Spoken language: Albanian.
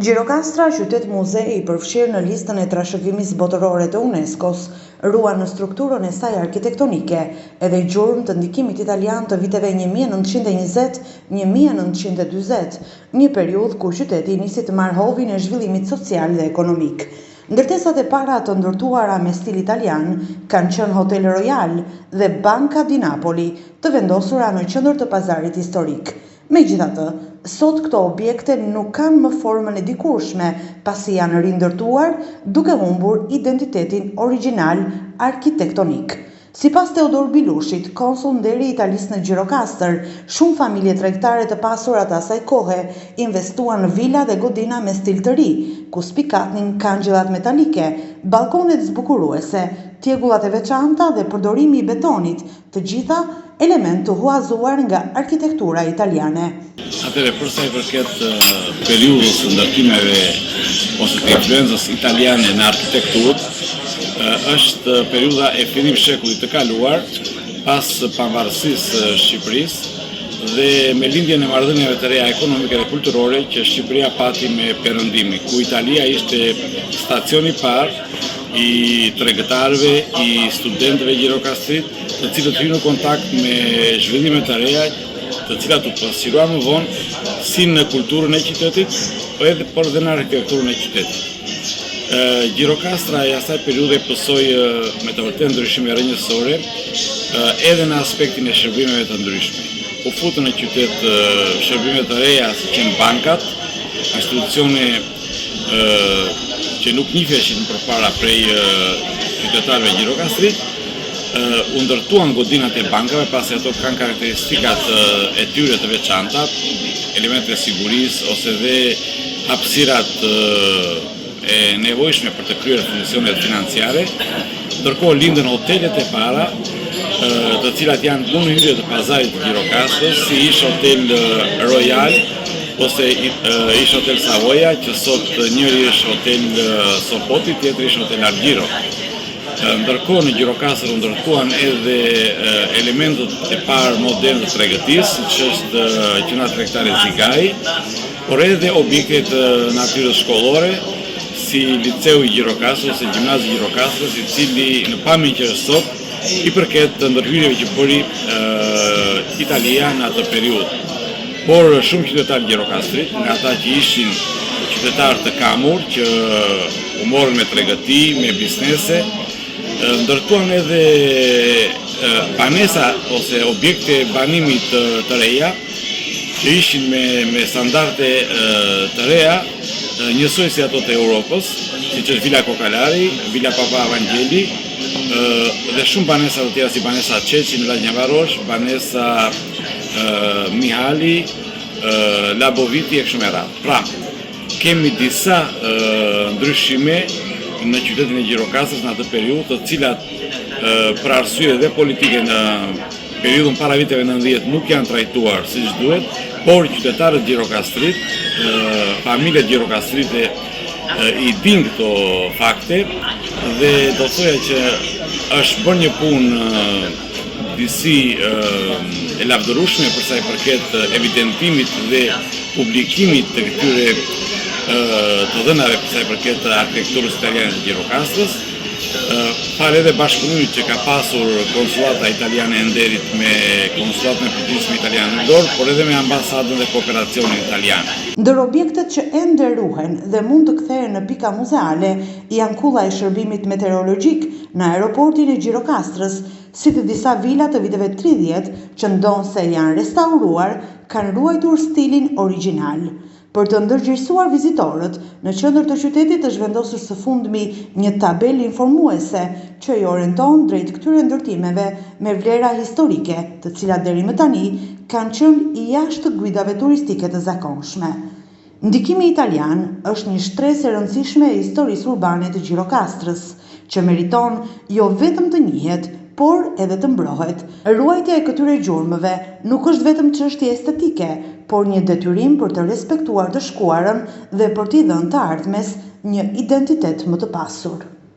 Gjirokastra, qytet muze i përfshirë në listën e trashëgimisë botërore të UNESCO-s, ruan në strukturën e saj arkitektonike edhe gjurmë të ndikimit italian të viteve 1920, 1940, një periudhë kur qyteti nisi të marrë hovin e zhvillimit social dhe ekonomik. Ndërtesat e para të ndërtuara me stil italian kanë qenë Hotel Royal dhe Banca di Napoli, të vendosura në qendër të pazarit historik. Megjithatë, sot këto objekte nuk kanë më formën e dikurshme, pasi janë rindërtuar duke humbur identitetin origjinal arkitektonik. Sipas Teodor Bilushit, konsull nderi i Italisë në Gjirokastër, shumë familje tregtare të pasura të asaj kohe investuan në vila dhe godina me stil të ri, ku spikatnin kangjillat metalike, ballkonet zbukuruese, tjegullat e veçanta dhe përdorimi i betonit, të gjitha elementë të huazuar nga arkitektura italiane. Atëherë, për sa i përket periudhës së ndërtimeve ose të influencës italiane në arkitekturë, është periudha e fillim shekullit të kaluar, pas pavarësisë së Shqipërisë dhe me lindjen e marrëdhënieve të reja ekonomike dhe kulturore që Shqipëria pati me Perëndimin, ku Italia ishte stacioni i parë i tregëtarëve, i studentëve gjirokastrit, të cilët hynë në kontakt me zhvillime të reja, të cilat u pasqyruan më vonë si në kulturën e qytetit, po edhe por edhe në arkitekturën e qytetit. Gjirokastra e asaj periudhe pësoi me të vërtetë ndryshime rrënjësore edhe në aspektin e shërbimeve të ndryshme. U futën në qytet shërbime të reja si qenë bankat, institucione që nuk njiheshin përpara prej qytetarëve gjirokastrit, u ndërtuan godinat e bankave pasi ato kanë karakteristikat e tyre të veçanta, elementet e sigurisë ose dhe hapësirat e nevojshme për të kryer funksionet financiare. Ndërkohë lindën hotelet e para, të cilat janë mu në hyrje të pazarit të Gjirokastrës, si ish hotel Royal ose ish hotel Savoia, që sot njëri është hotel Sopoti, tjetri është hotel Argjiro. Ndërkohë në Gjirokastër u ndërtuan edhe elementët e parë modernë të tregëtisë, siç është qendra tregtare Zigai, por edhe objekte të natyrës shkollore, si Liceu i Gjirokastrës ose Gjimnazi i Gjirokastrës, i cili në pamjen që është sot i përket ndërhyrjeve që bëri Italia në atë periudhë. Por shumë qytetarë gjirokastrit, nga ata që ishin qytetarë të kamur, që u morën me tregëti, me biznese, ndërtuan edhe banesa ose objekte banimi të, të reja, që ishin me, me standarde të reja, njësoj si ato të Europës, siç është Vila Kokalari, Vila Papa Evangjeli, dhe shumë banesa të tjera si banesa Çeçi në Lagjen Varosh, banesa Mihali, Laboviti e kështu me radhë. Pra, kemi disa ndryshime në qytetin e Gjirokastrës në atë periudhë, të cilat për arsye dhe politike në periudhën para viteve 90 nuk janë trajtuar siç duhet, por qytetarët gjirokastrit, familjet gjirokastrite i dinë këto fakte dhe do thoja që është bërë një punë disi e lavdërueshme për sa i përket evidentimit dhe publikimit të këtyre të dhënave për sa i përket arkitekturës italiane të Gjirokastrës. Falë edhe bashkëpunimit që ka pasur konsullata italiane e nderit me konsullatën e përgjithshme italiane në Vlorë, por edhe me ambasadën dhe kooperacionin italian. Ndër objektet që ende ruhen dhe mund të kthehen në pika muzeale janë kulla e shërbimit meteorologjik në aeroportin e Gjirokastrës, si dhe disa vila të viteve 30 që ndonëse janë restauruar, kanë ruajtur stilin origjinal. Për të ndërgjegjësuar vizitorët, në qendër të qytetit është vendosur së fundmi një tabelë informuese që i orienton drejt këtyre ndërtimeve me vlera historike, të cilat deri më tani kanë qenë jashtë guidave turistike të zakonshme. Ndikimi italian është një shtresë e rëndësishme e historisë urbane të Gjirokastrës, që meriton jo vetëm të njihet, por edhe të mbrohet. Ruajtja e këtyre gjurmëve nuk është vetëm çështje estetike, por një detyrim për të respektuar të shkuarën dhe për t'i dhënë të ardhmes një identitet më të pasur.